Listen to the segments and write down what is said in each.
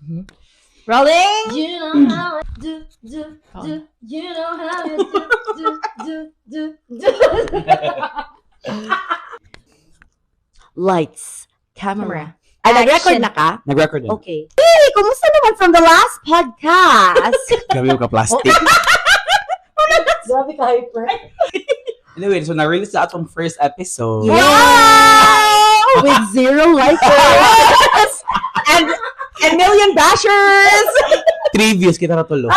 Rolling! You know how I do, do, do. You know how I do, do, do, do, do. Lights, camera. Ay, nag-record Action. Na ka? Nag-record din. Okay. Hey, kumusta naman from the last podcast? Grabe yung ka-plastic. Grabe ka hyper. Anyway, so na-release na atong first episode. Yeah! With zero likers! And a million bashers! Three views kita na tulo.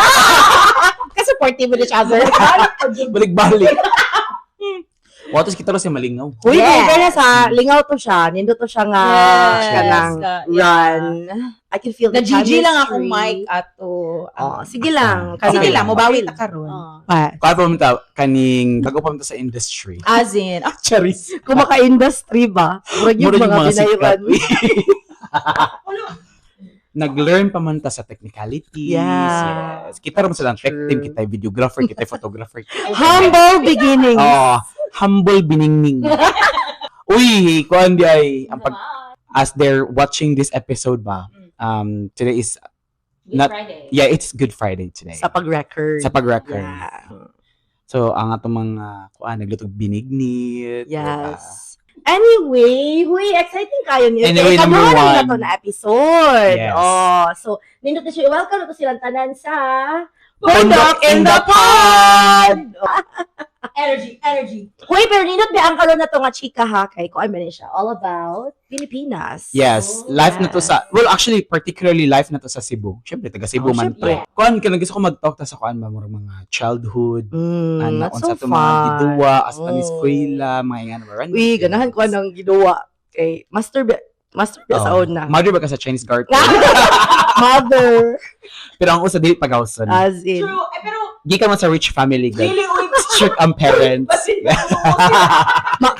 Ka-supportive with each other. Balik-balik. Watos kita ro si Malingaw. Uy, yeah. Sa lingaw to siya. Nindot to siya nga kanang run. I can feel the Na-GG lang ako chemistry. Mic ato. Oh, sige lang. Sige lang, mobawi Okay ta karon. Oh. Pa. Kuha pa ta kaning bago pa ta sa industry. As in, ah, Charis. Kung maka-industry ba? Murag yung Murag yung mga mga sikat. binayran. Nag-learn pa man ta sa technicalities. Yeah. Yes. Kita ra man sa lang tech True. team, kita videographer, kita photographer. Humble beginnings. Oh, humble biningning. Uy, kuan di ay ang pag as they're watching this episode ba. Today is Good Not- Friday. Yeah, it's Good Friday today. Sa pag-record. Sa pag-record. Yeah. So, ang atong mga kuan naglutog binignit, diba? Yes. Anyway, huy, exciting kayo niyo. Anyway, Kay number kaduha one. na to na episode. Yes. Oh, so nindot na siya. Welcome na to silang tanan sa Pundok in the Pod! Energy, energy. Huy, pero nindot ba ang karon na to nga chika ha kay kuan man ni siya all about Pilipinas. Yes, Oh, life na to yes. sa, well, actually, particularly life na to sa Cebu. Syempre taga Cebu Oh, man syempre. to. Kuan ka gusto ko mag-talk ta sa kuan ba murag mga childhood, ano That's unsa so to mga fun. giduwa as oh. Oh. eskwela, mga ingana ba random Uy, ganahan ko things. ng giduwa kay Master ba sa Oh. una. Mother ba ka sa Chinese garden? Mother. Pero ang usa dili pagawson. As in. True. Eh, pero, Gikan man sa rich family gud. really, uy, Strict ang parents. basin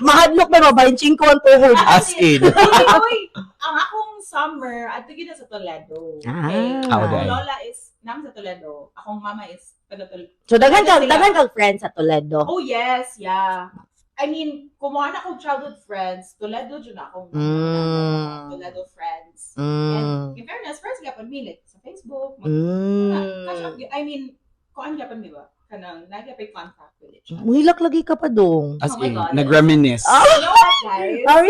Mahadlok na ba 25 ang tuhod. As in. Really, uy, ang akong summer, ato gyud na sa Toledo. Okay. Ah. Ah, Akong okay. lola is, namin sa Toledo. Akong mama is taga Toledo. So daghan kag Sila. daghan kag friends sa Toledo. Oh, yes, yeah. I mean, kumuha na akong childhood friends, Toledo dyan akong Toledo friends. And in fairness, friends gyapon mi like sa Facebook, mag, catch up, I mean, kuan gyapon mi ba? Kanang nagyapay contact with each other. Muhilak lagi ka pa dong. As Oh my in, God. nag-reminisce. Ah. You know what, guys? Sorry.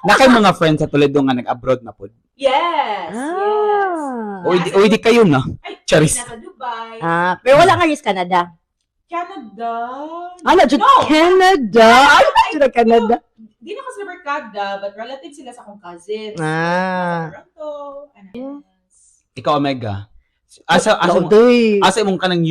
Na kay mga friends sa Toledo nga nag-abroad na pod. Yes. Ah. O di kayo na. Ay, Charis. nasa Dubai. Ah, pero wala nga sa Canada. Canada. Ano, jud No! Canada. Ano jud ang Canada? Di na ko sila barkada, but relative sila sa akong cousins. Ah. Sa Toronto. Ano, yes. Ikaw, Omega. Asa asa mo, Laudoy. asa imong kanang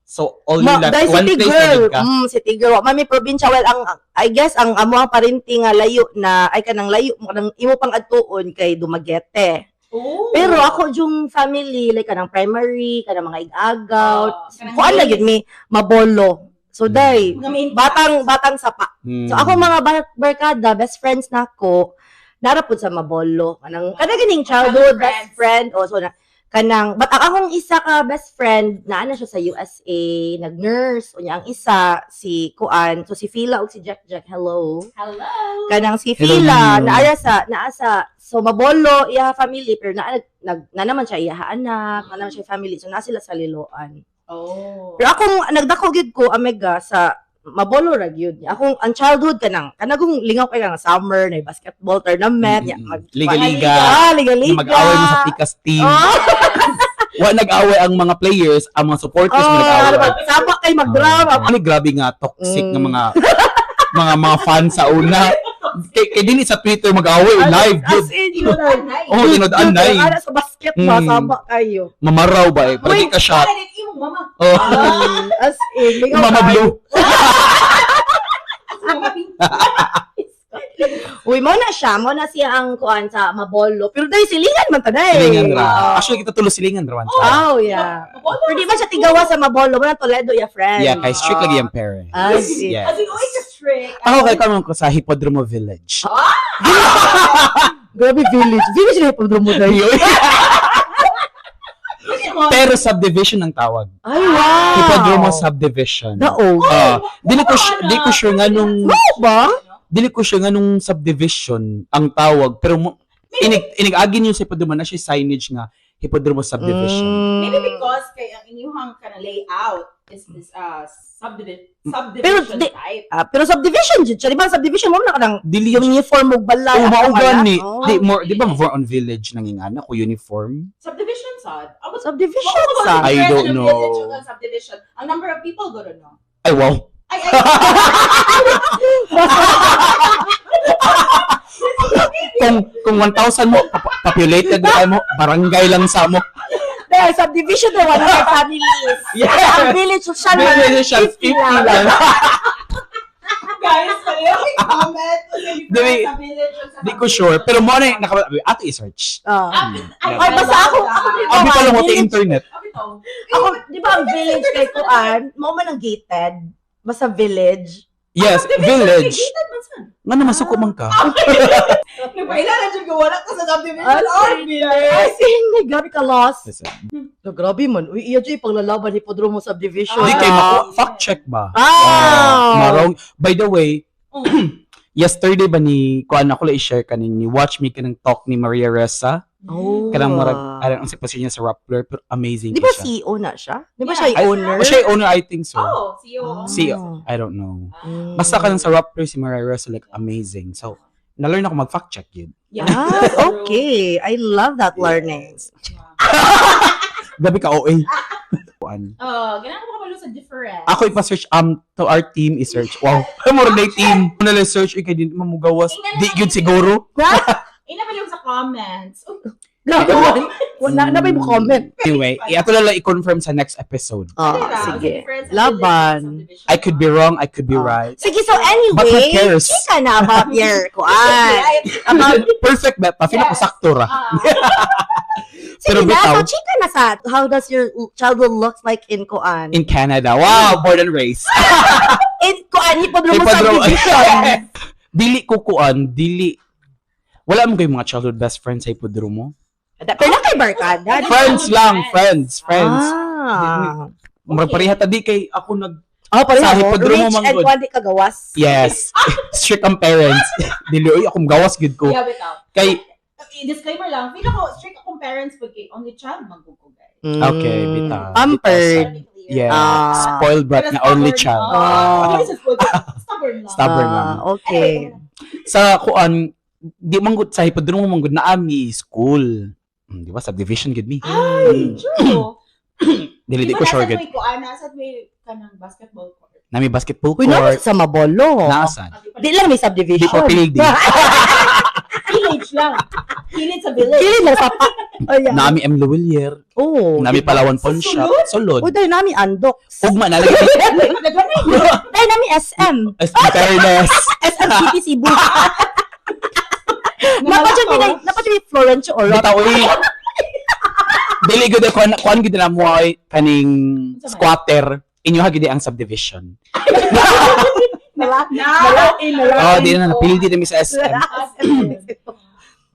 so all your Ma, life dahil one city place na girl. gud ka. City girl. Wa man may probinsya. Well, ang I guess ang amo ang parinti nga layo na ay kanang layo mo kanang imo pang adtuon kay Dumaguete. Oh. Pero ako yung family like kanang primary, kanang mga igagaw. Kanang Kuan lang yun mi Mabolo. So day, Mga main batang batang sapa. Hmm. So ako mga barkada, best friends nako, nara pud sa Mabolo. Kanang kana ganing childhood Family best friend o so na kanang but ang akong isa ka best friend naa na siya sa USA, nag-nurse unya ang isa si Kuan, so si Fila ug si Jack Jack, hello. Hello. Kanang si Hello, Fila Nino. naara sa naa sa so Mabolo iya family pero naa nag, nag na naman siya iya anak, na naman siya family. So naa sila sa Liloan. Oh. Pero akong nagdako gyud ko amega sa Mabolo ra gyud. Akong ang childhood kanang kanagong lingaw kay nga summer na basketball tournament, ya, mag Liga-liga. Ah, liga-liga. Mag-away mo sa Pikas team. Oh, Wa nag-away ang mga players, ang mga supporters oh, mo nag-away. sama kay magdrama. Ano grabe nga toxic nga mga mga fans sa una. Kay dinhi sa Twitter mag-away live As gyud. in, yun ay. Oh, tinud-anay. Ana sa basket ba, sama kayo. Mamaraw ba eh, para di ka shot. Wala din imong mama. Oh. As in, lingaw Mama kayo. Blue. Mama pink. Uy, mo na siya. Mo na siya ang kuan sa Mabolo. Pero dahil silingan man tanay. Silingan ra. Actually kita tulo silingan ra man. Oh, yeah. Mabolo. Pero di ba siya tigawa sa Mabolo? Mo na Toledo, ya friend. Yeah, kay strict lagi ang parents. Ah, see. Yeah. As in, uy, ka strict. Ako kay kamo ko sa Hippodromo Village. Grabe village. Village na Hippodromo dahil. Pero subdivision ang tawag. Ay, wow. Hippodromo subdivision. Daog. Ah, dili ko sure nga nung Mao ba? Dili ko sure nga nung subdivision ang tawag pero mo, Inig agi niyo sa Hipodromo na siya signage nga Hipodromo Subdivision. Maybe because kay ang inyuhang kana layout is subdivision Pero subdivision type. Ah, pero subdivision jud siya, di ba? Subdivision mo na kanang Dili uniform og balay. Oh, mao ato ka na. gani. Oh. Di more, di ba more on village nanging ana ko uniform? Subdivision sad. Abot Subdivision sa. I don't know. Village ug ang subdivision. Ang number of people go to no. Ay, wow. Ay ay. Kung 1,000 mo populated na kayo mo, barangay lang sa mo. Dahil subdivision na 100 families. Yes. Ang village siya Village siya, 50 lang. Guys, pareho yung comment. Di- Sa village ug sa Di ko sure. Pero mo na naka ato i-search. Ah. Ay, Ay, basta ako, di ba, Abi pa lang mo village- internet. Abi to. Ako, di ba ang village kay Kuan, mao man ang gated, basta village. Yes, village. Gated man sad. Nga naman suko man ka. Nagpaila na jud ko wala ka sa subdivision Ah, or village. Ay, sing, grabe ka lost. Listen. No, grabe man. Uy, iya jud paglalaban ni Hipodromo Subdivision. Di kay Ah. fact check ba? Ah! Marong. By the way, yesterday ba ni kuan ako lang i-share kanin ni watch me kanang talk ni Maria Ressa. Oh. Kanang murag arang ang sitwasyon niya sa Rappler, pero amazing Di ba siya. CEO na siya? Di ba Yeah. siya yung Ay, owner? Oh, siya yung owner, I think so. Oh, CEO. Ah. CEO. I don't know. Mm. Basta kanang sa Rappler si Maria Ressa, like, amazing. So, na-learn ako mag-fact check yun. Yeah. Ah, okay. I love that learning. Gabi ka OA. Kuan. Oh, ganahan ko kabalo sa difference. Ako ipa-search to our team i-search. Wow. More na team. Una lang search ikay din mamugawas. Di gyud siguro. Ina pa yung sa comments. Oh, Grabe man. Wala na ba yung comment? Anyway, ato lang lang i-confirm sa next episode. Ah, ano ra, sige. difference sa Laban. village and subdivision. I could be wrong, I could be Ah. right. Sige, so But who anyway, cares? chika na about your kuan. About, Perfect ba? Pa, feel ko Yes. sakto ra. Ah, sige Pero na, bitaw. so chika na sa, how does your childhood look like in kuan? In Canada. Wow, born and raised. In kuan, Hipodromo Hipodromo. Subdivision. Dili ko kuan, dili wala mo kayo mga childhood best friends sa Hipodromo? Pero na kay barkada. di ba? Friends lang, friends, friends. Ah. Murag pareha ta di kay ako nag Oh, pareha Sa mo. Hipodromo Rich man and gud. kuan di kagawas. Yes. Strict ang parents. Dili oy akong gawas gid ko. yeah, bitaw. Kay Disclaimer lang, feel ako, strict akong parents pag kay only child man ko, guys. Okay, bitaw. Pampered. Gotta be clear. Yeah, Ah. spoiled brat Pero na only stubborn, child. oh. Ah. Hindi sa spoiled, stubborn lang. Stubborn lang. Ah, okay. Anyway, Sa kuan di man gud sa Hipodromo man gud naami school. Di ba subdivision gid mi. Ay, true. Dili di ko sure gud. gud. May kuan, nasa may kanang basketball court. Nami basketball Uy, nasa court. sa Mabolo. Naasan? Ah, di pa- Di lang may subdivision. Di ko pildi. Village lang. Village sa village. Dili lang sa pa. Oh, yeah. Nami M. Luwilier. Oh. Nami Palawan Pawn Sa Shop. Sulod. Uy, dahil nami Andox. Ugma na lagi. Daghan na yun. Dahil nami SM. As fairness. SM City Cebu. Napa dyan may Florencio Oro. Bitaw oy. Dili gud kuan kuan gud na mo ay kaning squatter. Inyo ha gid ang subdivision. Na. Oh, di na napildi na mi sa SM.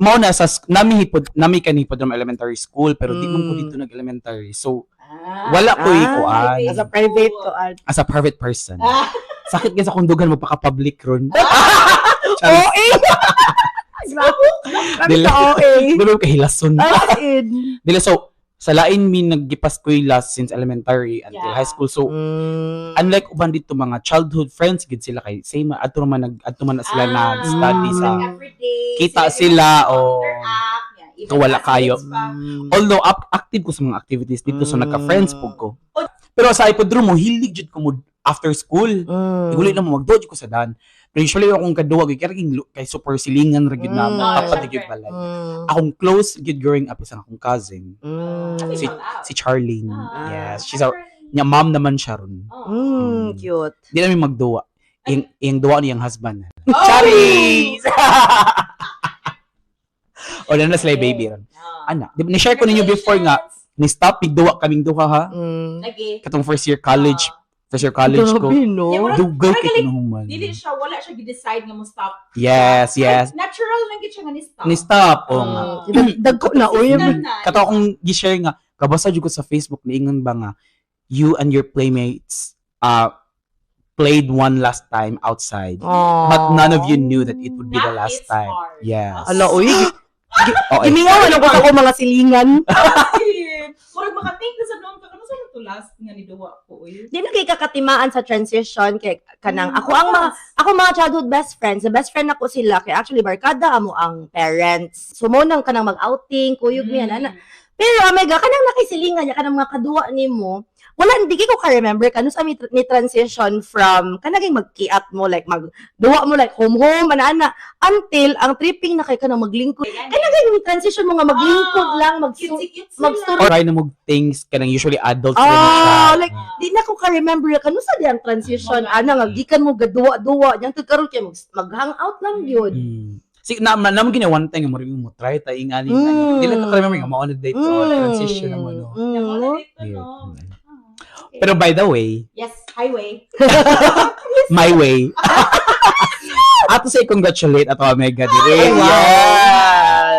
Mao na sa nami hipod nami kani hipod elementary school pero di man ko dito nag elementary. So wala ko kuan As a private kuan. as a private person. Ah. Sakit gyud sa akong dugan magpaka-public ron. OA! Grabe. Grabe Dili. sa OA. Dili ko kahilason. As in. Dili so sa lain mi naggipas-eskwela since elementary until high school. So unlike uban dito mga childhood friends gid sila kay same adto man nag adto man na sila nag-study sa Everyday, kita sila o interact, yeah. Even Kung wala kayo. classmates pa. Although up, active ko sa mga activities dito, so nagka-friends pug ko. Pero sa Hipodromo hilig jud ko mo after school. Iguli na mo magduwa jud ko sa dan. Pero usually akong kaduwa gyud kay kay super silingan ra gyud na tapat gyud balay. Akong close gyud growing up is ang akong cousin, Kasi Si shout out. si Charlene. Ah, Yes, she's our nya mom naman siya ron. Oh. Cute. Di namin magduwa. Iyang duwa niyang husband. Oh! Charis! O na sila yung baby ron. Ah. Ana, di ba, ni-share ko ninyo before nga, ni-stop migduwa kaming duha ha. Lagi. Katong first year college, first year college ko. Grabe, no? Yeah, Dugal Parang kay galing- kinuhuman. Dili siya, wala siya gi-decide nga mo stop. Yes. Ay, natural lang gid siya nga ni-stop. Ni-stop. Oo nga. Dagko na, uy. Consistent na. Kato akong gi-share nga, kabasa jud ko sa Facebook niingon ba nga, you and your playmates played one last time outside. But none of you knew that it would be the That last is time. hard. Yes. Ala, uy. Okay. Gimingaw ano ko sa akong mga silingan. Murag maka-think na sa noon ka kano sa to last nga ni duwa ko oy. Di na kay kakatimaan sa transition kay kanang ako ang mga ako mga childhood best friends, the best friend ako sila kay actually barkada amo ang parents. So mo nang kanang mag-outing, kuyog mi ana. Pero omega kanang nakisilingan niya kanang mga kaduwa nimo. Wala hindi ko ka-remember kanu sa mi ni transition from kanaging magkiat mo like magduwa mo like home home ana ana until ang tripping na kay kanang maglingkod. Kanaging ni transition mo nga maglingkod lang mag Cute-cute mag-story. Or try na mo things kanang usually adults rin siya. Ah, like di na ko ka-remember kanu sa di ang transition ana nga gikan mo gaduwa-duwa nya karon kay mag, mag-hangout lang gyud. Si na na namo gina one time mo rin mo try ta ingani. Di lang ka remember nga mao na date ko transition na mo no. No? Yeah. Pero by the way, Yes, highway. my way. Ato say congratulate ato Omega dire. Ay, wow.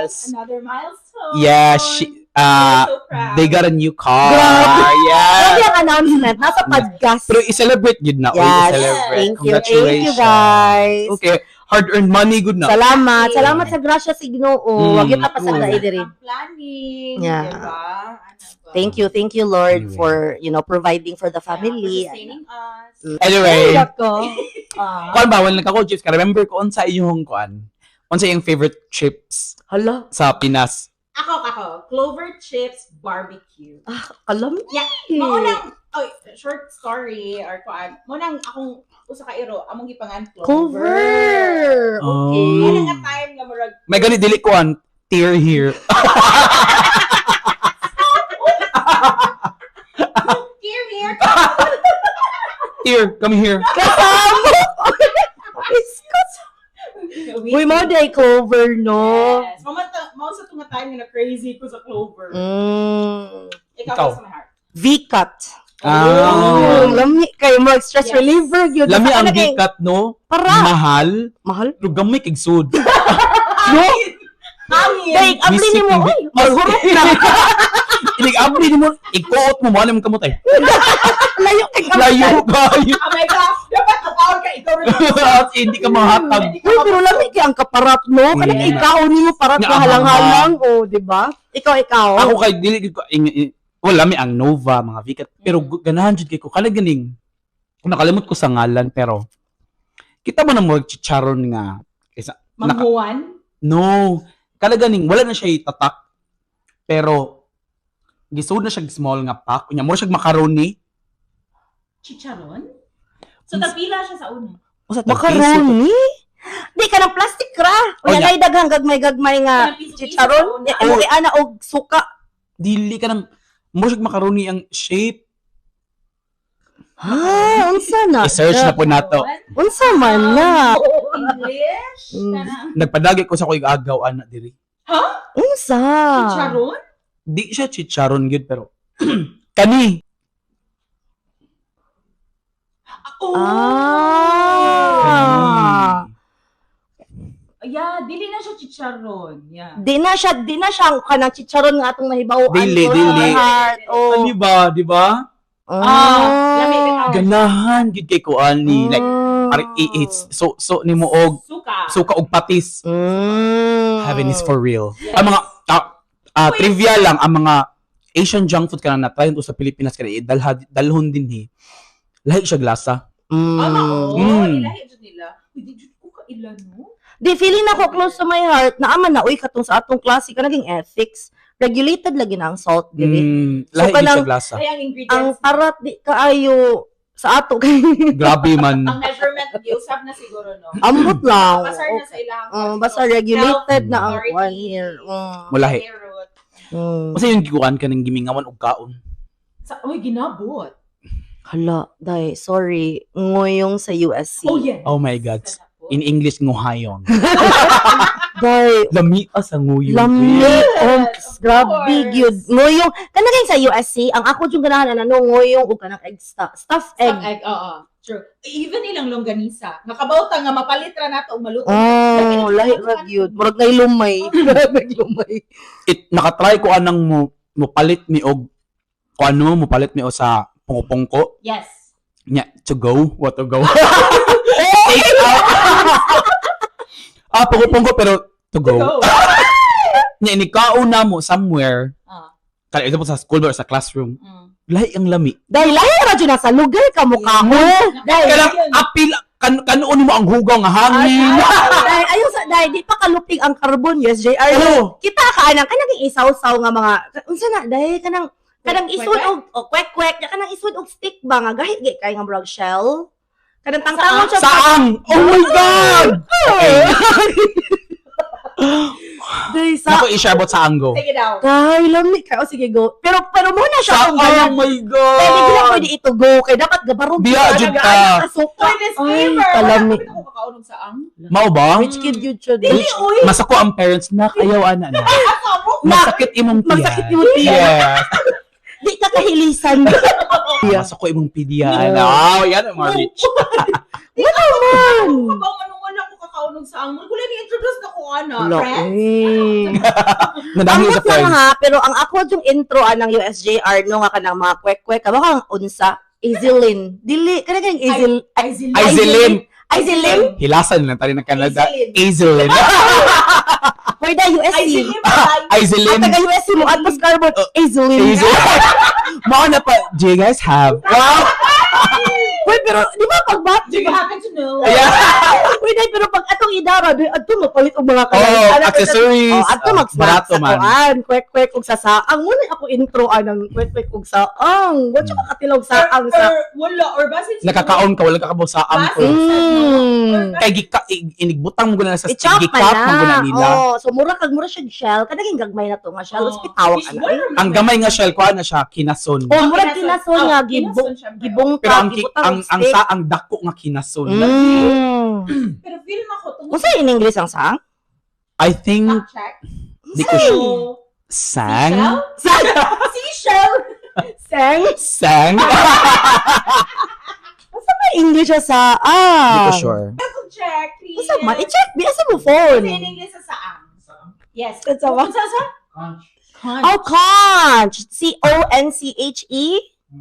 Yes. Another milestone. Yeah, she We're so proud. they got a new car. Grabe. Yeah. Grabe ang announcement nasa podcast. Pero i-celebrate gud na. Oy, Yes. i-celebrate. Thank you. Congratulations. Thank you guys. Okay, hard-earned money good na. Salamat. Salamat sa grasya sa Ginoo. Wag yun tapasagdai diri. Ang planning, Yeah. diba? Ano ba? Thank you. Thank you Lord Anyway. for, you know, providing for the Yeah, family. for sustaining us. Anyway, Ay, ako. Ah. kuan ba wala ka chips ka remember ko unsa inyong kuan? Unsa iyong favorite chips Hala, sa Pinas? Ako. Clover Chips Barbecue. alam. Yeah, Mao nang, oy, short story or kuan. Mao nang akong usa ka iro, among gipangan Clover. Cover. Okay. Mao nang nga time nga murag May gani dili kuan tear here. here here. Tear, come here. Kasama. Uy, mo day Clover, no? Yes. Mao mao sa tunga time nga na crazy ko sa Clover. Ikaw, Ikaw. sa my heart. V-cut. Ah. Oh, lami kayo mo stress Yes. reliever gyud. Lami Basta ang ka na kay- bikat no? Para. Mahal. Mahal. Pero gamay kig sud. No? Hangin. Dahil abli Bisik nimo, yung oy, maghurot na. Inig abli nimo, ikuot mo mo alam kamot ay. Layo kay kamot. Layo kayo. Oh my gosh, dapat makaon ka ikaw rin. At hindi ka mahatag. Uy, pero lami kay ang kaparat no. Kanang ikaw nimo parat Nga nga halang-halang, oh, di ba? Ikaw, ikaw. Ako kay dili gid ko wala mi ang Nova mga Vicat pero ganahan jud kay ko kanang ganing nakalimot ko sa ngalan pero kita mo na mo chicharon nga isa naka, Manghuan? no kada ganing wala na siya itatak pero gisud na siya small nga pack unya mo siya macaroni. Chicharon? So, tagpila siya sa una. Usa Macaroni? Di ka ng plastic ra. Oh, Unya nya. nay daghang gagmay-gagmay nga Kanang piso-piso chicharon. sa una. Di ano kay ana og suka. Dili ka ng mo siya macaroni ang shape. Ha, unsa na? I-search na po nato. Unsa man na? English? Nagpadagi ko sa ko agaw ana diri. Unsa? Chicharon? Di siya chicharon gyud pero kani Oh! Ah. Yeah, dili na siya chicharon. Yeah. Di na siya kanang chicharon nga atong nahibaw-an. Dili, dili. Oh. Ano ba, di ba? Ah, lami bitaw. Ganahan gyud kay ko ani like parang it's so so nimo og Suka. suka og patis. Heaven is for real. Yes. Ang mga trivia lang ang mga Asian junk food kana na try to sa Pilipinas kana dalha dalhon din hi. Lahi siya glasa. Ah, mao. Ilahi jud nila. Uy, di jud ko kaila no. Di feeling na ko close to my heart na ama na uy katong sa atong klase ka naging ethics regulated lagi na ang salt dili. Lahi So, gyud kanang- siya glasa. Ay, ang ingredients. Ang parat di kaayo sa ato kay Grabe man. Ang measurement giusab na siguro no. ambot lang. Basar na sa ilang. Basta regulated na ang Authority. one here. Mulahi. Carrot. Kasi yung gikuan ka ng gimingawan og kaon. Sa, uy, ginabot. Hala, day, sorry. Ngoyong sa USC. Oh, yes. Oh my God. In English nguhayon. Day, Lami sa nguyon. lami. Yes, Oh, of grabe course. gyud. Ngoyong, kanang sa USC, ang ako jud ganahan ano, ngoyong ug kanang egg stuffed egg. Egg. Egg, oo. True. Even ilang longganisa. Nakabawta nga mapalit ra nato og maluto. Oh, lahi ra gyud. Murag nay lumay. Naglumay. It nakatry ko anang mo palit mi og ko ano mo palit mi og sa pungko-pungko. Yes. Nya, to go, what to go. Take out. Pungko-pungko pero to go. Go. Nya inikaon na mo somewhere. Ah. Kaya ito po sa school or sa classroom. Lahi ang lami. Dahil lahi ra jud na sa lugar ka mukha mo. Dahil Kaya apil kan kanuon mo ang hugaw nga hangin. Dahil ayaw sa dahil di pa kalupig ang carbon, yes, JR. Oh. Kita ka anang kanang isaw-saw nga mga unsa na dahil kanang kanang Kwek, isod og oh, kwek kwek kanang isod og stick ba nga gahit gi kay nga murag shell. Kanang tangtangon siya. Saang! Oh my God! Okay. Dahil sa Nako, i-share about sa anggo. Sige daw. Kay lami kay oh, sige go. Pero pero muna siya Sa kung oh ganyan. my Kaya di na God! pwede ito go kay dapat gabarog Biya, jud ka. Kasuka. Uy, disclaimer. Ay, kalami. Wala ko kakaunog sa ang. Mao ba? Rich kid yun siya. Dili, uy. Masako ang parents na ayaw ana na. Asa mo? Masakit imong tiyan. Masakit imong tiyan. Yes. Di ka kahilisan. Yeah. Masako imong pidiyan. Oh, yan ang mga rich. Wala man. Kabaw anong wala ko kakaunog sa ang. Wala ni introduce na ko ana. Wala. Friends? Eh. Nadami sa Ambot lang friends. ha, pero ang ako yung intro anang USJR no nga kanang mga kwek-kwek, ka baka ang unsa, Azilin. Dili, kanang kanang Azil, Aizelin. Aizelin. Azilin? Hilasan lang tayo ng Canada. Aizelin. Aizelin. Pwede USC. Aizelin ba? Aizelin. Ang taga USC mo, atmos carbon, Azilin. Aizelin. Mao na pa, do you guys have? Wow! Uy, pero di ba pag bat, Do you happen to know? Yeah. Uy, dahil, pero pag atong idara, di, adto mapalit og mga Oh, accessories. Oh, adto mag-snack Barato sa man. kuan, kwek-kwek og sasaang. Muna ako intro anang kwek-kwek og saang. Wa siya makatilog saang sa. Or wala. Or basin Nakakaon ka, walang kakabog sa angko. Mm. Kay gika, inigbutang mo guna sa I-chop man gikap mo guna na. nila. Oh, so mura kag mura siya shell, kanang gagmay na to nga shell. Oh, tawag ana. Ang gamay nga shell kuan na siya kinason. Oh, murag kinason nga gibong Pero ka, ang gibutang ang og stick. sa ang dako nga kinason. Pero feel na ko tungod Unsa in English ang saang? I think fact check. di ko sure. So, Sang? Sang. Seashell? Sang? Sang? Unsa ba English siya saang? Di ko sure. Check, please. Unsa man? I-check di asa mo phone. Kasi in English sa saang. Yes. Unsa ba? Unsa sa? Conch. Conch. Oh, conch. C-O-N-C-H-E?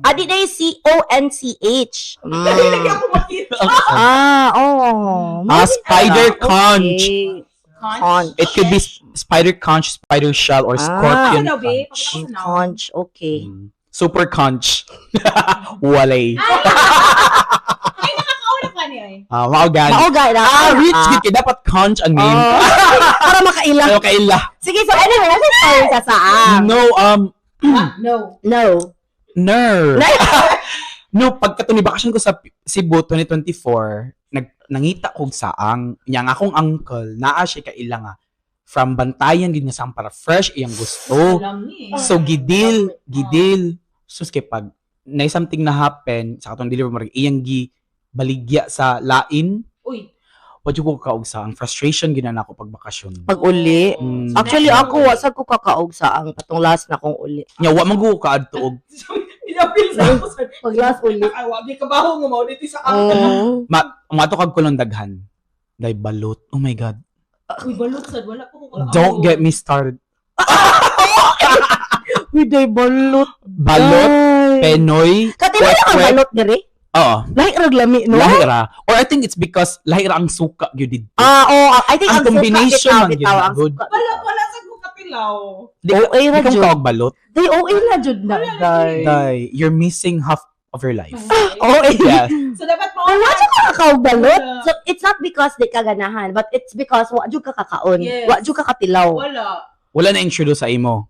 Ah, di na C-O-N-C-H. Dali lagi ako makita. Ah, oh. Ah, spider conch. Okay. Conch. Conch. It could be spider conch, spider shell, or Ah. scorpion Ano, babe? conch. Pakita ko sa noun. Conch, okay. Super conch. Walay. Ay, nakakauna pa niya eh. Ah, mao gani. Mao gani. Ah, rich kid kay dapat conch ang name. Oh. Para makaila. Ayaw kaila. Sige, so anyway, nasa story sa saan? No, Ah, no. No. ner. No. No, pagka ni bakasyon ko sa Cebu 2024, nangita kog saang nya nga akong uncle naa siya kaila nga from Bantayan gid nga saang para fresh iyang gusto. Alam ni eh. So gidil, gidil. Sus kay pag na something na happen sa katong deliver mo iyang gi baligya sa lain. Uy. Wa jud ko kaog sa ang frustration gid na ako pag bakasyon. Pag uli. Mm. Actually, ako, wa sad ko kakaog sa ang patong last na kong uli. Nya wa man ko kaadto og Pinapil sa ako sa... Pag last uli. Ay, wag di kabaho nga mao dito sa ang. Oh. Umato kag kulong daghan. Day balot. Oh my God. Uy, balot sad wala pa ko kakaon. Don't get me started. Uy, day balot. Balot, Ay. Penoy. Katila na ang kwek-kwek. balot diri. Oo. Lahi ra lami, no? Lahi ra. Or I think it's because lahi ra ang suka gyud didto. Ah, oh, I think Ang ang, suka combination bitaw, man gyud bitaw, na ang good. suka. Wala wala sa ko kapilaw. Di ka, OA ra di kang jud. kaog balot. Day OA na jud na, day. Day, you're missing half of your life. OA. Yes. So dapat mo Pero wa jud ka kakaog balot. Wala. So it's not because di ka ganahan, but it's because wa jud ka kakaon. Yes. Wa jud ka katilaw. Wala. Wala na intrudo sa imo.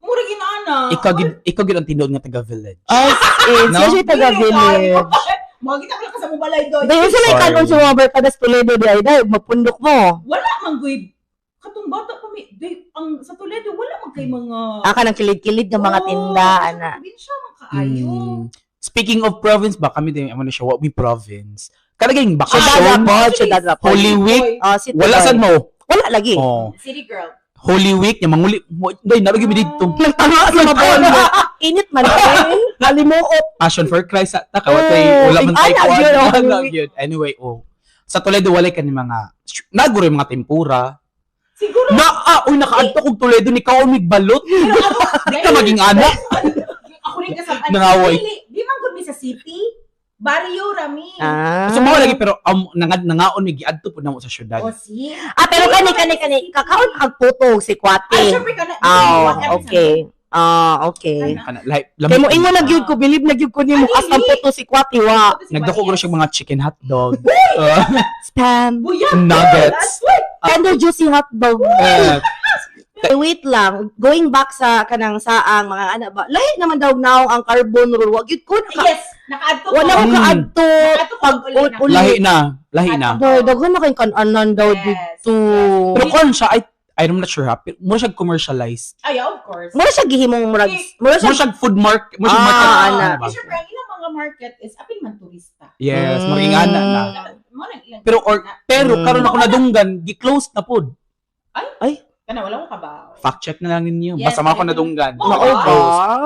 Mura ginaana. Ikaw gid ang tinuod nga taga village. As in, No? siya siya taga village. Mga kita ko lang ka sa mobalay doy. Dahil sa may Sorry. kanon sa mga barkadas Toledo di ay dahil mapundok mo. Wala man goy katong bata pa mi day, ang sa Toledo wala man kay mga Aka ng kilid-kilid ng mga Oo, tinda, sa ana. Probinsya man kaayo. Speaking of province ba, kami din, ano siya, what we province. Kalagay Syudad bakasyon, po, syudad po. Holy Week, Oy, Oh, si wala Tuloy. sad mo. Wala lagi. Oh. City girl. Holy Week, nya manguli, day nalagi mi didto. Nagtama sa mabon. Init man eh. Nalimuot. Passion for Christ sa ta kawatay Oh, wala man tay ana, kuan. yun, oh, Ana, Holy Week. yun. Anyway, oh. Sa Toledo walay kani mga naguro yung mga tempura. Siguro Na ah, uy nakaadto kog Toledo ni kaon mig balot. pero ako Di ka maging ana. Ako rin kasama. Nangaway. Dili, di man gud mi sa city. Barrio rami. Ah. So mao lagi pero nangaon mi giadto pud namo sa syudad. O si. Ah, pero kani kani kani kakaon kag puto si Kwate. Ay, syempre ka na. Ah, okay. Ah, okay. Kana like Kay mo ingon na gyud ko, believe na gyud ko nimo Ay, as ang dili. puto si Kwate wa. Nagdako ko siya mga chicken hotdog. Spam. Buyag. Nuggets. Tender juicy hotdog. Eh, wait lang, going back sa kanang saang mga ana ba. Lahi naman daw naong ang carbon roll. Wa gyud ko naka, Yes, nakaadto ko. wala ko kaadto Nakaadto ko pag uli na. uli. Lahi na, lahi na. Daw daghan na kay kan-anan daw Yes, dito. Pero kon siya I'm not sure ha, pero mura siya commercialized. Ay, of course. Mura siya gihimong murag mura siya Mura siya food market, mura siya Ah, market. ana. ano ba? Eh, syempre, ang ilang mga market is apil man turista. Yes, maging ana na. Mo nang ilang Pero or pero karon ako nadunggan, gi-close na pod. Kana wala ko kabaw. Fact check na lang ninyo. Yes, Basta mo ako I nadunggan. Mao Mao ba?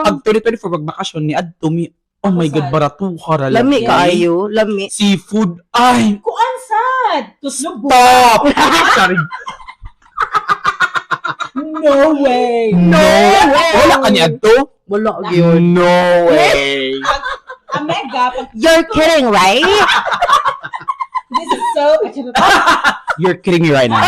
Pag 2024 pag bakasyon ni adto mi, oh my God, baratuha ra Lami lagi. kaayo, lami. Seafood, ay, Kuan sad. Tuslob. stop! Sorry. No way. No! Wala ka ni adto? Wala gyud. No way! Amega, pag You're kidding, right? this is so You're kidding me right now.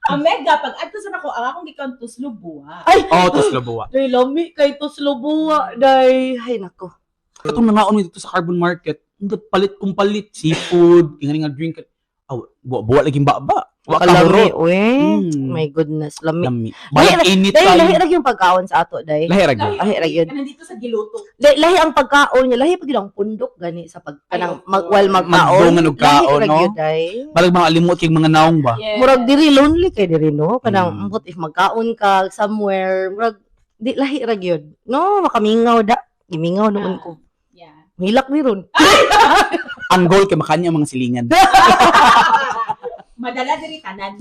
Amega, pag adto sa nako, ang akong gikan tuslob buwa. Ay, Oh, tuslob buwa. Day lami kay tuslob buwa, day. Ay nako. Katong nangaon mi dito sa Carbon Market, palit kong palit, seafood, ingani nga drink. Aw, buwa, buwa lagi baba. Wa ka Kalami, hurot. uy. Mm. My goodness, lami. Lami. Balag init Day, tayo. lahi ra yung pagkaon sa ato, day. Lahi ra gyud. Lahi ra gyud. Nandito sa giluto. Lahi, lahi ang pagkaon niya, lahi pag gyud ang pundok gani sa pag kanang Ay, of mag while course. magkaon. Magdungan og kaon, Lahi ra no? gyud, day. Balag mga alimot kay mga naong ba. Yes. Murag diri lonely kay diri no, kanang what if magkaon ka somewhere, murag di lahi ra gyud. No, makamingaw da. Gimingaw noon ko. Yeah. Hilak mi ron. Ang goal kay makanya ang mga silingan. Madala diri tanan.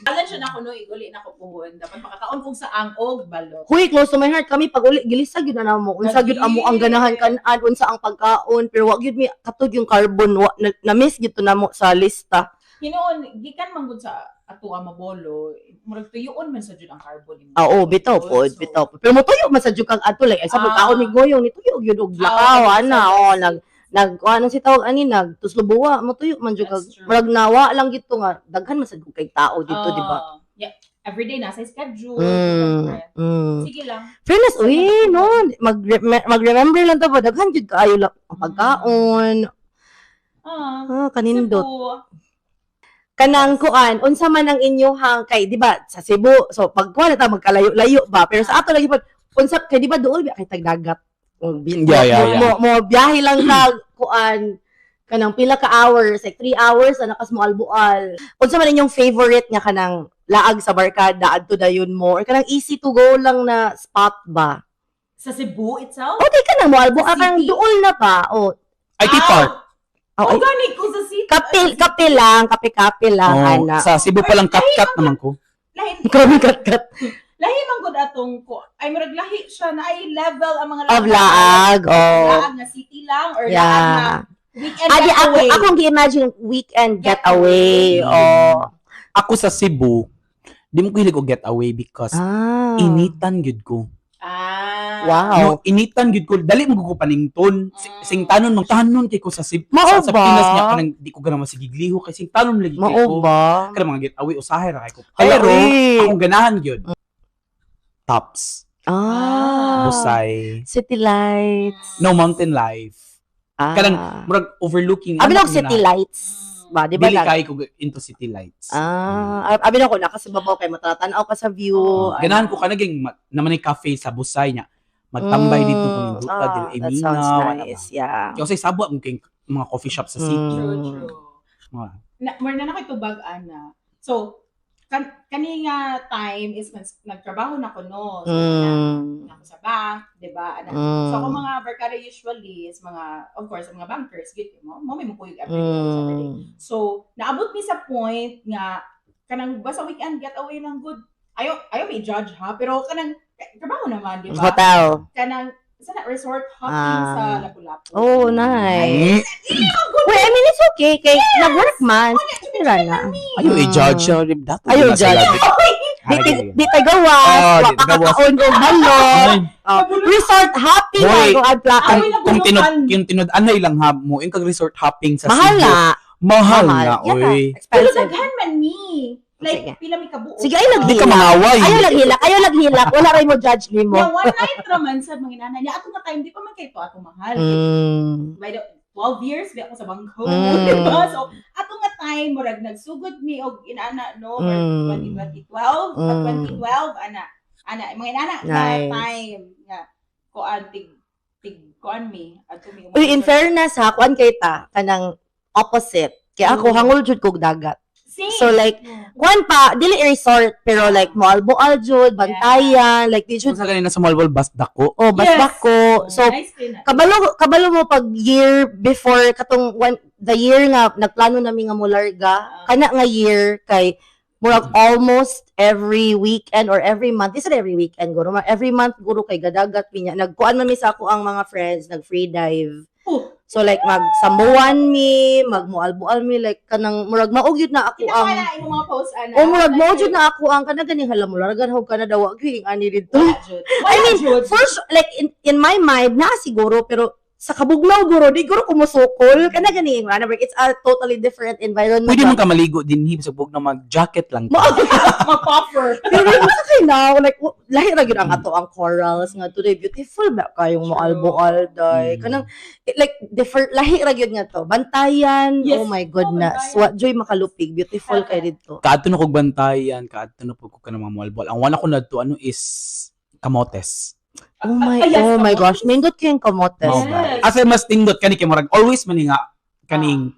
Alan siya na kuno iguli na ko puhon. Dapat makakaon kung sa ang og balot. Huy, close to my heart kami pag uli gilisa gyud na namo. Unsa gyud amo ang ganahan kan-an, unsa ang pagkaon, pero wa gyud mi katod yung carbon wa, na, miss gyud to namo sa lista. Hinuon gikan man gud sa ato ang mabolo, murag tuyuon man sa jud ang carbon nimo. Ah, oo, bitaw po, So, bitaw po. Pero motuyo man sa jud kang adto like sa pagkaon ni Goyong ni tuyo gyud og lakaw Ah, okay, ana, so, oh, nag nag ano si tawag ani nag tuslobuwa motuyo man jud kag That's true. murag nawa lang gid to nga daghan man sad kay tao dito, di ba? Yeah. Everyday nasa schedule. Sige lang. Fairness, uy, no, mag mag-remember lang to ba daghan jud kaayo lang ang pagkaon. Ah, Ah, kanindot. Cebu. Kanang kuan, unsa man ang inyohang kay di ba sa Cebu, so pag kuan na ta magkalayo-layo ba, pero sa ato lagi pag unsa kay di ba dool ba kay tagdagat. Yeah. Mo biyahe lang ka kuan kanang pila ka hours, like 3 hours na nakas mo albual. Unsa man inyong favorite nga kanang laag sa barkada adto dayon mo or kanang easy to go lang na spot ba? Sa Cebu itself? O di kanang mo albual Sa kanang city? duol na pa. O, IT Park. oh, Oh, ay, gani ko sa city. kape kape lang, kape-kape lang Oh, ana. sa Cebu pa lang kat-kat naman ko. Lahi, Grabe kat-kat. lahi man gud atong ko. Ay murag lahi siya na ay level ang mga Of laag, oh. Laag na city lang or laag na Yeah. weekend Adi ako getaway. akong gi-imagine weekend getaway. Getaway. Oh. Ako sa Cebu, di mo ko hilig og getaway because initan gyud ko. Ah. Wow. No, initan gyud ko. Dali mo ko panington. Sing tanon mang tanon kay ko sa Cebu. Mao Sa ba? Pinas niya kanang di ko ganahan masigigliho kay sing tanon lagi kay Mao ko. ba? Kanang mga getaway usahay ra kay ko. Hala, Pero uy. akong ganahan gyud. Tops, Ah. Busay, City lights. No Mountain Life. Ah. Kanang murag overlooking. Abi ano na city lights. Ba, di ba Dili lang? kay ko into city lights. Ah, abi na ko nakasibabaw kay matataw ka sa view. Oh, ganahan ko kanaging naman ay cafe sa Busay niya. Magtambay dito kung ninduta dili Ah, that sounds imingaw, ana ba. nice. Yeah. Kaya usay sabo ang kay mga coffee shop sa city. True, true. Mga Na, more na na tubag ana. So, kani nga time is nagtrabaho na ko no. So, na ako sa bank, di ba? Ana. So, ako mga barkada usually is mga, of course, ang mga bankers, git mo, mo may mukuyog every day, Saturday. So, naabot mi sa point nga kanang basta weekend getaway lang good. Ayo ayo may judge ha, pero kanang trabaho naman, di ba? Hotel. Kanang sa na resort hopping Ah. sa Lapu-Lapu. Oh, nice. Wait, I mean, it's okay. Kay nag-work man. Tira na. Ayaw i-judge siya. Dato Ayaw na sila. i-judge. Di tay gawas, Oh, wa di tay gawas. pa kakaon og balot. Ay, Oh, resort hopping Hoy, ang kuan pla. Kung, Ay, kung tinod, nabulukan. yung tinud anay lang ha mo, yung kag resort hopping sa Mahal Cebu. na. Mahal na, Yeah, oy. Pero expensive. daghan man ni. Like, Sige. pila mi kabuok. Sige, ay Di ka naghilak. mangaway. Ayaw naghilak, ayaw naghilak. Wala ray mo judge nimo. Yeah, one night raman sa mga nanay niya. Ato nga time, di pa man kay to ato mahal. By the 12 years, di ako sa bangko. Diba? So, ato nga time, murag nagsugod mi og inana, no? Or 2012, 2012, ana. Ana, mga inana na Nice. time. Nga, kuan, tig, tig, kuan mi. Adto mi. Uy, in fairness ha, kuan kay ta kanang opposite. Kaya ako hangol jud kog dagat. Same. So like kuan pa dili resort pero like moalboal jud, bantayan, like di Kung jud sa ganina sa Malbol, bas dako. oh bas dako. So nice din na. kabalo kabalo mo pag year before katong one, the year nga nagplano nami nga molarga, kana nga year kay murag almost every weekend or every month, is it every weekend guro, every month guro kay gadagat mi niya. Nagkuan man mi sa ako ang mga friends, nag free dive. Oh. So like mag Sambuan mi, magmual-bual mi, like kanang murag maog yun na ako Kita ko ang na imong mga post ana. O murag mao jud na ako ang kana ganing hala mo largan hog kana daw gyud ani didto. Wala jud. I mean, Wala jud. first like in my mind na siguro, pero sa kabugnaw guro di guro kumusukol kana gani nga na it's a totally different environment. Pwede mo ka maligo din hi sa bug na mag-jacket lang ka. Mag-puffer. Pero yung sa kay now like lahi ra gyud ang ato ang corals nga today, beautiful ba kayong moalboal day kanang like different lahi ra gyud nga to Bantayan. Yes. Oh my goodness, Oh, Bantayan. wa joy makalupig, beautiful kay didto. Kaadto na kog Bantayan, kaadto na pud ko kanang mga Moalboal. Ang wala ko nadto ano is Camotes. Oh my Ah, yes, oh my Camotes. gosh, nindot kayong Camotes. Mao ba? Asa mas nindot kani kay murag always man ni nga kaning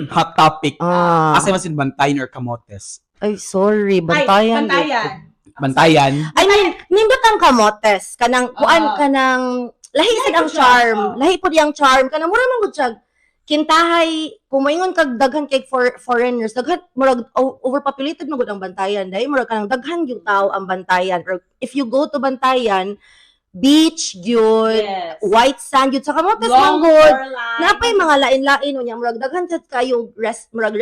hot topic. Asa mas Bantayan or Camotes? Ay, sorry, Ay, Bantayan. Bantayan. Bantayan. I mean, nindot ang Camotes kanang kuan kanang lahi sad ang po siya. charm. Oh. Lahi pud yang charm kanang mura man gud siya. Kintahay kung moingon kag daghan kay for foreigners, daghan murag overpopulated man gud ang Bantayan dai, murag kanang daghan yung tao ang Bantayan, or if you go to Bantayan, beach gyud, white sand gyud. Sa Camotes man Long gud shoreline. napay mga lain-lain unya, murag daghan sad kayo murag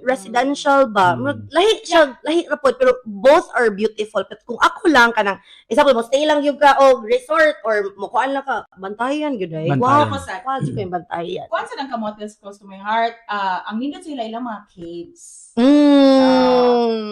residential ba, murag lahi siya, lahi ra pod, pero both are beautiful. But kung ako lang kanang example mo stay lang gyud ka og resort or mokuan lang ka, Bantayan gyud ay Bantayan. wow Ako sa wow jud kay Bantayan. Kuan sa ng Camotes close to my heart. Ah, ang nindot sila ilang mga caves.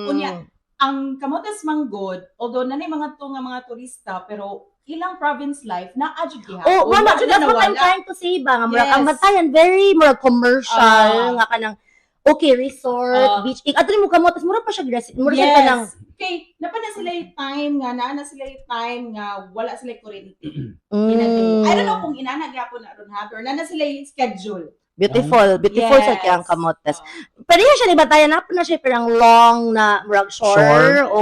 Unya, ang Camotes manggod, although nanay mga to nga mga turista, pero ilang province life na adjud gihapon. Oh, wala, Jud that's na what I'm nawala. trying to say ba nga murag ang Bantayan very murag commercial nga kanang okay resort, beach. Adto mo Camotes mura pa siya mura siya kanang Kay napa na sila yung time nga naa na sila yung time nga wala sila yung kuryente in a day. I don't know kung inana gyapon na ron ha, pero naa na sila yung schedule. Beautiful, beautiful sa kayang Camotes. Pero yun siya ni Bantayan, na na siya parang long na murag shore, Shore. o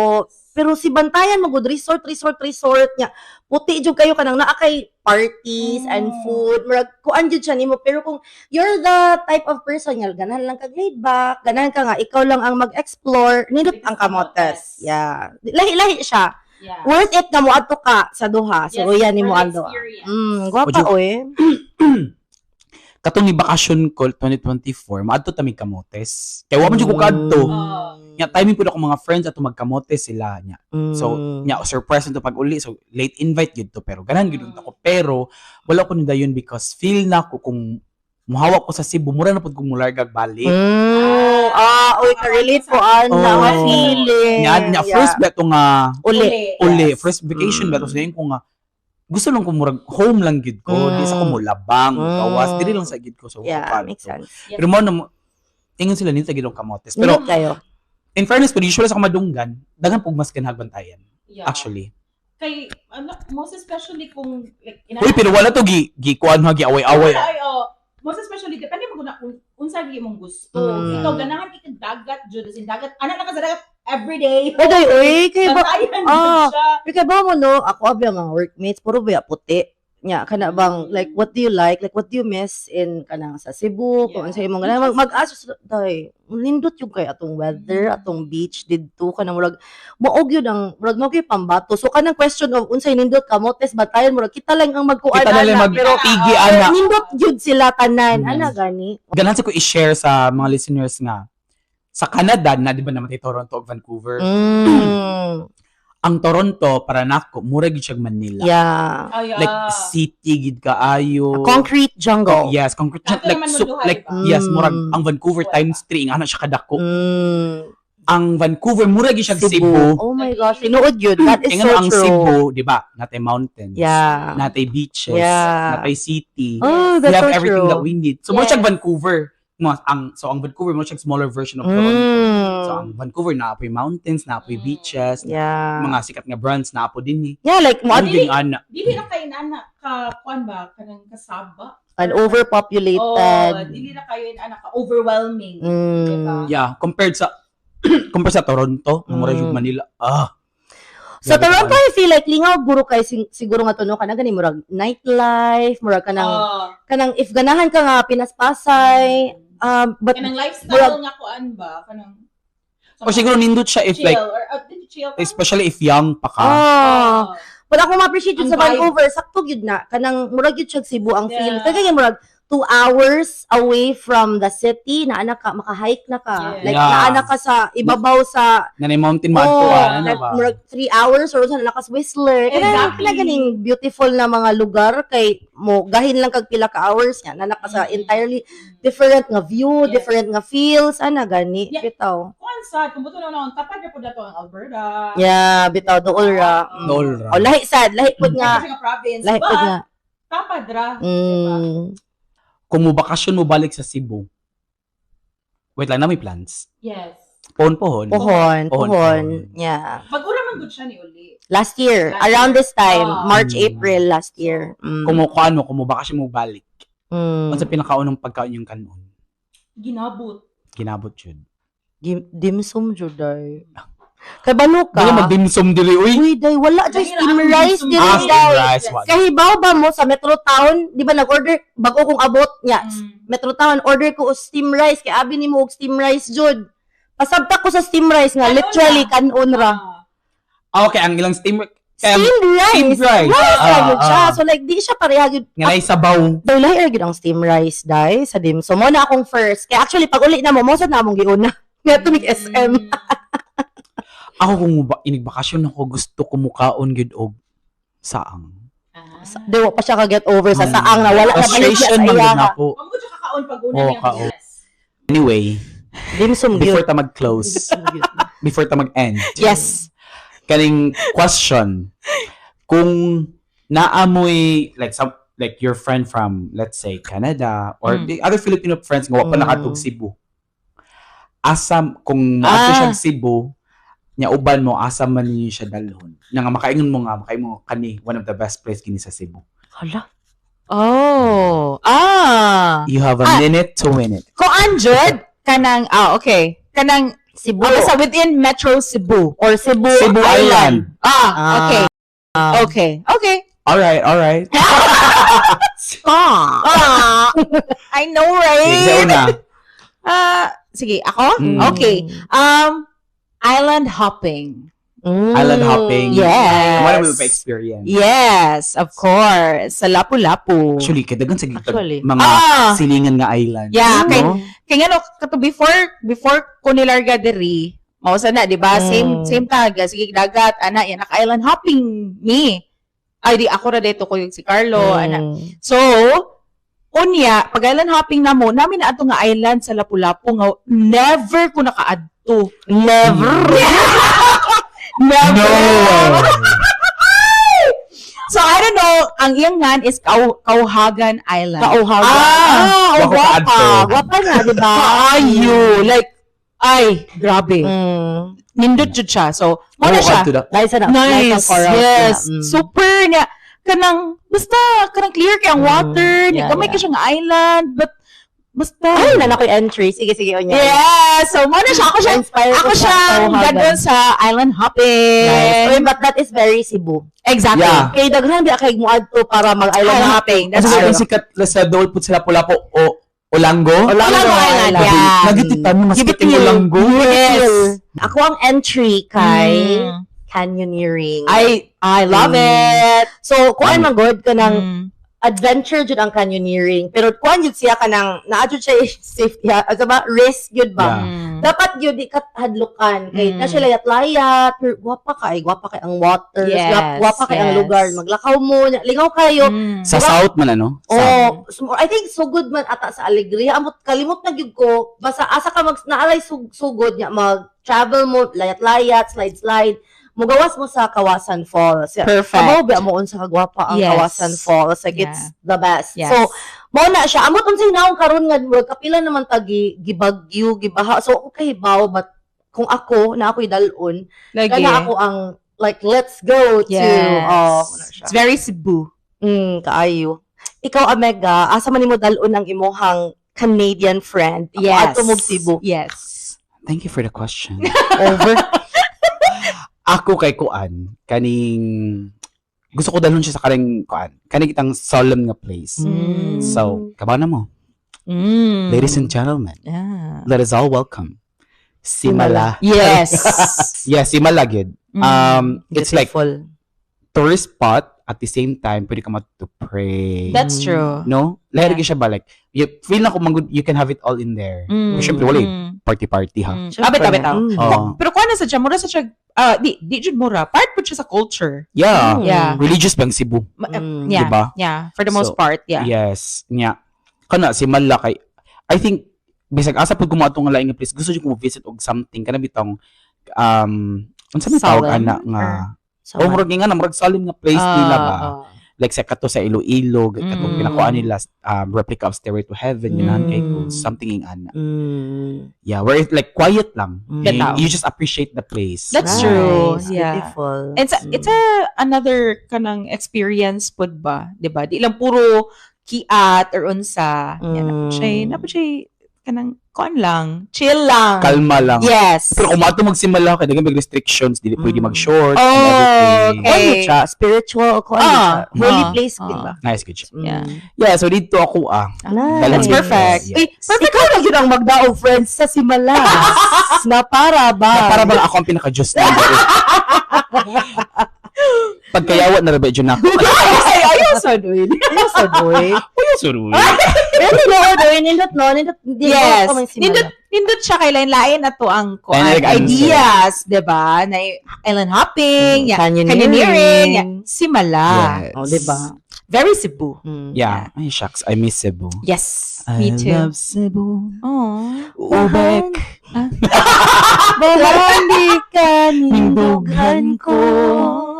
pero si Bantayan magud resort, resort, resort niya. Puti jud kayo kanang naa kay parties and food, murag kuan jud siya nimo, pero kung you're the type of person nga ganahan lang kag laid back, ganahan ka nga ikaw lang ang mag-explore, nindot ang Camotes. Yeah. Lahi-lahi siya. Worth it nga moadto ka sa duha. So Yes, uyan nimo for the ang duha. experience. Gwapa oy. Katong ni bakasyon ko 2024, maadto ta mi Camotes. Kay wa man jud ko kaadto. Nya timing pud ako mga friends ato magkamotes sila nya. So, nya surprise to pag uli, so late invite gid to, pero ganahan gid ako, pero wala ko nidayon because feel na ko kung muhawak ko sa Cebu mura na pud kong mulargag balik. Ah, oy, ka-relate ko ana Oh. nga feeling. Nya nya first beto nga Uli. uli, first vacation beto sa ko nga gusto lang ko murag home lang gid ko, di sa ko mulabang, gawas, dili lang sa gid ko, so Yeah, kuan makes to. sense. Pero mo na ingon sila nito gid ang Camotes. Pero Pero kayo. in fairness pero usually sa kamadunggan, daghan pug mas ganahag Bantayan actually. Kay ano, most especially kung like Uy, pero wala to gi gi kuan ha gi away-away. Ay, oh, most especially depende mo na kung unsa gyud imong gusto. Ikaw ganahan kay kag dagat jud, as in dagat, ana na ka sa dagat every day. Oy, oy, kay ba Bantayan jud siya. kay ba mo no, ako abi ang mga workmates puro ba puti. Nya kana bang like what do you like? Like what do you miss in kanang sa Cebu? Kung unsa imong ganahan mag-ask day. Nindot yung kay atong weather, atong beach didto kanang murag maog yun ang murag mao gyud pambato. So kanang question of unsay nindot Camotes Bantayan, murag kita lang ang magkuan Kita na lang ana, mag pero tigi ana. nindot gyud sila tanan. Ana gani. Ganahan sa ko i-share sa mga listeners nga Sa Canada na, di ba, namatay Toronto ug Vancouver. Ang Toronto para nako mura gyud siya Manila. Oh, yeah. Like city gid kaayo. Concrete jungle. Yes, concrete Ato like naman so, munduhan, like diba? yes, murag ang Vancouver times 3 ang ana siya kadako. Ang Vancouver mura gyud siya Cebu. Oh my gosh, tinuod yun. That is Kaya so nga ang true. Cebu, di ba? Natay mountains. Natay beaches, natay city. Oh, We that's have so everything true. that we need. So mo Yes. siya Vancouver. Mo ang so ang Vancouver mo siya smaller version of Toronto. So ang Vancouver naa po'y mountains, naa po'y beaches, mga sikat nga brands naa po din eh. Yeah, like mo Ano yung ana? Dili na kayo ana ka kuan ba kanang kasaba. an overpopulated. Oh, dili na kayo ana ka overwhelming. Diba? Yeah, compared sa Toronto, mm. Mura yung Manila. Ah. Sa Grabe Toronto, ka. I feel like lingaw guro kay siguro nga tuno ka na gani murag nightlife, murag kanang kanang if ganahan ka nga pinaspasay, but kanang lifestyle nga kuan ba kanang O siguro nindot siya if chill like or did you chill ka? especially if young pa ka. Oh. But ako ma-appreciate yun Ang sa vibe. Vancouver, sakto gyud na kanang murag gyud siya Cebu ang feel. Yeah. Kaya kay murag 2 hours away from the city na anak ka maka-hike na ka. Yeah. Like Yeah. naa na ka sa ibabaw sa Nanay mountain maadto oh, ano like, ba? murag 3 hours or sa lakas Whistler. Kaya Exactly. pila ganing beautiful na mga lugar kay mo gahin lang kag pila ka hours nga na ka sa entirely different nga view, Yes. different nga feels ana gani Yeah. bitaw. Kuan sa kung buto na noon tapad ra pud nato ang Alberta. Yeah, bitaw dool ra. Dool ra. Oh, lahi sad, lahi pud nga. Kasi nga province, Lahi pud but nga. tapad ra. Diba? Kung mo bakasyon mo balik sa Cebu. Wait lang, na may plans. Yes. Pohon pohon. Pohon, Pohon, pohon. pohon. Yeah. Mag-ura man gud siya ni uli. Last year, Last around year. this time, March, April last year. Kung mo kuan mo, kung mo bakasyon mo balik. Unsa pinakaunang pagkaon yung kanon? Ginabot. Ginabot yun. Dimsum jud day. Kay balo ka. Dili magdimsum dili uy. Uy, day, wala jud Dahil steam ang rice dimsum diri Ah, steam day. rice. What? Kahibaw ba mo sa Metro Town, di ba nag-order bago kong abot niya. Metro Town order ko og steam rice kay abi nimo og steam rice jud. Pasabta ko sa steam rice nga Kanon literally na. kanon ra. Ah, okay, ang ilang steam kaya Steam rice. steam rice. Rice ra Ah, gyud siya. ah. So like di siya pareha gyud. Nga naay sabaw. Daw lahi ra gyud ang steam rice dai sa dim. So mo na akong first. Kay actually pag uli na mo mo sad na among giuna. Nga tumig SM. Ako kung inigbakasyon ako gusto ko mukaon gyud og saang. Di wa pa siya ka get over sa saang na wala na balik siya Frustration sa man gyud iya. nako. Amo siya kakaon pag una Oo, niya. kaon. Yes. Anyway, Dimsum before gyud. ta mag-close, before ta mag-end. Yes. Kaning question. Kung naamoy like some like your friend from let's say Canada or the other Filipino friends nga wa pa nakatug Cebu. Asa kung moadto siya Cebu, nya uban mo asa man ninyo siya dalhon. Nya nga makaingon mo nga makaingon mo kani one of the best place kini sa Cebu. Hala. Oh. Ah. You have a minute to win it. Koan jud kanang okay. Kanang Cebu basta within Metro Cebu. or Cebu, Cebu Island. Ah, okay. Okay. Okay. All right, all right. Ah. Ah, I know, Sige, right? una. Ah, sige, ako? Mm. Okay. Island hopping. Island hopping. Yes. Wala mo pa experience. Yes, of course. Sa Lapu-Lapu. Actually, kay daghan sa gitag Actually. mga silingan nga island. Yeah, kay No? kay ngano kato before ko nilarga diri, mao sa na, di ba? Same same tag, sige dagat ana yan naka island hopping ni. Ay di ako ra dito ko yung si Carlo ana. So, unya pag island hopping namo, namin na ato nga island sa Lapu-Lapu nga never ko nakaadto. Never. Never. No. So I don't know, ang iyang ngan is Kauhagan Island. Kauhagan. Ah, Wako guwapa. kaadto. Guwapa na, di ba? Kaayo. Like, ay, grabe. Nindot jud siya. So, mo na Wako siya. kaadto na. Nice na. Nice. Nice ang corals Yes. niya. Super niya. Kanang, basta, kanang clear kay ang water. Niya, gamay kay siyang island. But, basta. Ay, na ko entry. Sige, sige. Onya. Yeah. So, mo na siya. Ako siya. Inspire Ako ko sa siyang Kauhagan. gadon sa island hopping. Nice. Oy, but that is very Cebu. Exactly. Yeah. Kay daghan di kay moadto para mag-island Island hopping. hopping. That's That's why true. sikat sa dole put sila Lapu-Lapu o Olango. Olango Island, yeah. Nagititan mo mas Give it sikat yung to you. Olango. Yes. Ako ang entry kay canyoneering. I love it. So, kuan man good ka ng adventure jud ang canyoneering. Pero kuan jud siya kanang naa jud siya safety asa ba, risk jud ba. Dapat jud di ka hadlukan kay na siya layat-layat, pero gwapa kay ang water, gwapa kay ang lugar, maglakaw mo, lingaw kayo. Sa south man ano? Oh, so, I think sugod man ata sa Alegria. Amot kalimot na gyud ko. Basta asa ka mag naalay sugod niya, mag travel mo layat-layat, slide slide. Mugawas mo sa Kawasan Falls. Perfect. Kabaw ba mo unsa kagwapa ang Kawasan Falls? Like it's the best. So mao na siya. Amot unsay naong karon nga murag kapila naman ta gibagyo, gibaha. So ako kahibaw, but kung ako na ako'y dalon, Lagi. kana ako ang like let's go to oh, ano siya. It's very Cebu. Kaayo. Ikaw, Omega, asa man nimo dalon ang imuhang Canadian friend? Ako adto mo Cebu. Yes. Thank you for the question. Over. Ako kay kuan, kaning gusto ko dalhon siya sa kaning kuan, kaning itang solemn nga place. So, kabaw na mo. Ladies and gentlemen, let us all welcome Simala. Yes. Yeah, Simala gid. It's like Beautiful. Tourist spot at the same time pwede ka to pray. That's true. No? Lahi yeah. Siya ba, like you feel na kung manggod, you can have it all in there. Siyempre, wala party party ha. Siyempre. Ah, bitaw, bitaw. Oh. Pero kuha na sa siya, mura sa siya, ah, di jud mura. Part pud siya sa culture. Yeah. Yeah. Religious bang Cebu? Yeah. Diba? Yeah. For the most So, part, yeah. Yes. Nya. Kana si Mala kay I think bisag asa pud ko nga laing nga place, gusto jud ko mo visit og something kana bitong unsa may tawag Solemn ana nga So, oh, murag nga na murag solemn nga place nila ba, like sa kato sa Iloilo, katong pinakuan nila replica of Stairway to Heaven, ganahan kay ko something ing ana, yeah, where it like quiet lang. Bitaw. You just appreciate the place. That's Nice. true. Yeah. Beautiful. It's a another kanang experience pud ba, 'di ba? Di lang puro kiat or unsa. Yan na siya, na siya kanang kuan lang, chill lang. Kalma lang. Yes. Pero kung maato magsimula kay daghan restrictions, dili pwede mag-short and Oh, everything. okay. Ano siya? Spiritual ko ano Ah, siya? Holy ah, place, ah. di ba? Nice, good siya. Yeah. Yeah, so dito ako ah. Nice. That's perfect. Yes. Uy, perfect. Ikaw na yun ang magdaog friends sa Simala. Na para ba? Na para bang ako ang pinaka-Diyos na. Pagkayawa na rabe dyan ako. Ay, ayaw sa duin. Ayaw sa boy. Uy, sorry. Pero tinuod, oy, nindot no, nindot, di Yes. ko man Simala. Nindot nindot siya kay lain-lain na to ang kuan Lain-lain answer. ideas, 'di ba? Na island hopping, yeah, Canyoneering. canyoneering, yeah. Simala. Yes. Oh, di ba? Very Cebu. Yeah. Ay, shucks. I miss Cebu. Yes, I me too. love Cebu. Aw. Ubek. Bahandi ka nindughan ko.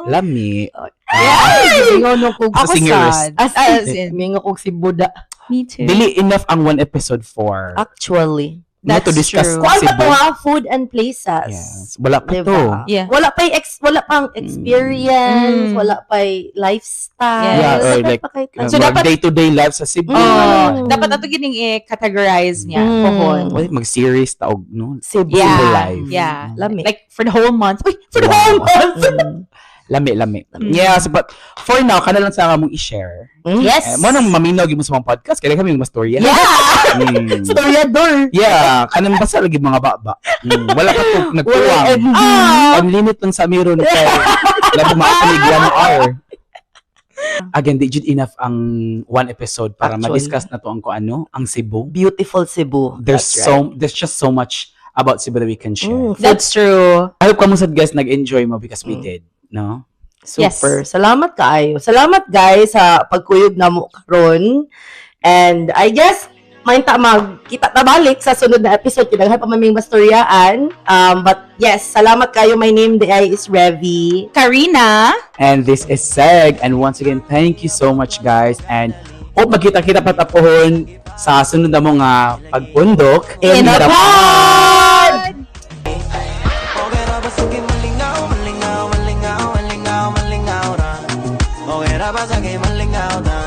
Lami. Ay! Mingo kog Sa Ako singers. sad. As As in, mingo kog si Buddha. Me too. Dili enough ang one episode for Actually. not to That's discuss true. Kuan pa Cebu. to ha, food and places. Yes. Wala pa Diba? to. Yeah. Wala pa wala pang experience, wala pa lifestyle. Yeah, or Wala like, pa kay- So, Mga dapat- day-to-day life sa Cebu. Oh, dapat ato gining i-categorize niya. Pohon. Wait, mag-series taog, no? Cebu. Yeah. Cebu life. Yeah. Lami. Like for the whole month. Uy, for the Wow. whole month. Lami, lami. Yes, but for now, kana lang sa among i-share. Yes. Eh, mo nang maminaw gyud mo sa mga podcast, kaya kami yung mastorya. Yeah. Storyador. Yeah, kanang basta lagi mga baba. Wala pa to Wala nagkuwang. end. Ah. Ang limit lang sa meron kay labi maapanig 1 hour. Again, di jud enough ang one episode para Actually. ma-discuss na to ang kung ano, ang Cebu. Beautiful Cebu. There's That's so there's just so much about Cebu that we can share. That's true. I hope kamo sad guys nag-enjoy mo because we did, no? Super. Salamat kaayo. Salamat guys sa pagkuyog na mo karon. And I guess mainta magkita ta balik sa sunod na episode kay daghan pa man ming mastoryaan. But yes, salamat kayo. My name diay is Revi. Karina. And this is Seg. And once again, thank you so much guys. And hope magkita-kita pa tapuhon sa sunod na mo nga pagpundok In the pod! Okay ra ba sige malingaw, malingaw, malingaw, malingaw, malingaw ra. Okay ra ba sige malingaw na.